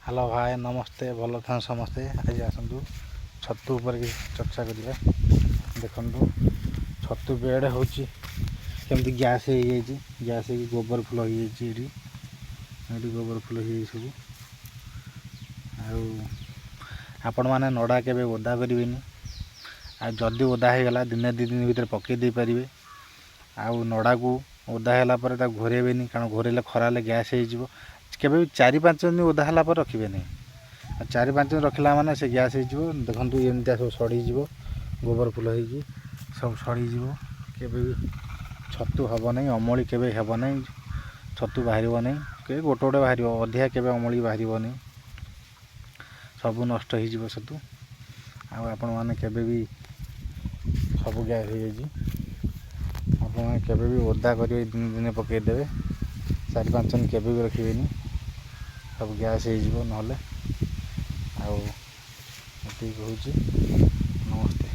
Hello ଭାଇ, ନମସ୍ତେ। ଭଲ ଥାନ୍ତୁ ସମସ୍ତେ। ଆଜି ଆସନ୍ତୁ, ଛତୁ ଉପରେ କିଛି ଚର୍ଚ୍ଚା କରିବା। ଦେଖନ୍ତୁ, ଛତୁ ବେଡ଼ ହେଉଛି କେମିତି ଗ୍ୟାସ୍ ହେଇଯାଇଛି। ଗ୍ୟାସ୍ ହେଇକି ଗୋବର ଫୁଲ ହେଇଯାଇଛି ଏଇଠି। ଏଇଠି ଗୋବର ଫୁଲ ହେଇଯାଇଛି ସବୁ। ଆଉ ଆପଣମାନେ ନଡ଼ା କେବେ ଓଦା କରିବେନି। ଆଉ ଯଦି ଓଦା ହେଇଗଲା, ଦିନେ 2 ଦିନ ଭିତରେ ପକାଇ ଦେଇପାରିବେ। ଆଉ ନଡ଼ାକୁ ଓଦା ହେଲା ପରେ ତାକୁ ଘୋରେଇବେନି, କାରଣ ଘୋରେଇଲେ ଖରା ହେଲେ ଗ୍ୟାସ୍ ହେଇଯିବ। କେବେ ବି 4-5 ଦିନ ଓଦା ହେଲା ପରେ ରଖିବେନି। ଆଉ 4-5 ଦିନ ରଖିଲା ମାନେ ସେ ଗ୍ୟାସ୍ ହେଇଯିବ। ଦେଖନ୍ତୁ, ଏମିତିଆ ସବୁ ସଢ଼ିଯିବ, ଗୋବର ଫୁଲ ହେଇକି ସବୁ ସଢ଼ିଯିବ। କେବେ ବି ଛତୁ ହେବ ନାହିଁ, ଅମଳି କେବେ ହେବ ନାହିଁ, ଛତୁ ବାହାରିବ ନାହିଁ। କେବେ ଗୋଟେ ଗୋଟେ ବାହାରିବ, ଅଧିକା କେବେ ଅମଳି ବାହାରିବ ନାହିଁ। ସବୁ ନଷ୍ଟ ହେଇଯିବ ଛତୁ। ଆଉ ଆପଣମାନେ କେବେ ବି, ସବୁ ଗ୍ୟାସ୍ ହେଇଯାଇଛି, ଆପଣମାନେ କେବେ ବି ଓଦା କରିବେ, ଦିନେ ଦିନେ ପକାଇଦେବେ, 4-5 ଦିନ କେବେ ବି ରଖିବେନି। ସବୁ ଗ୍ୟାସ୍ ହେଇଯିବ ନହେଲେ। ଆଉ ଏତିକି କହୁଛି, ନମସ୍ତେ।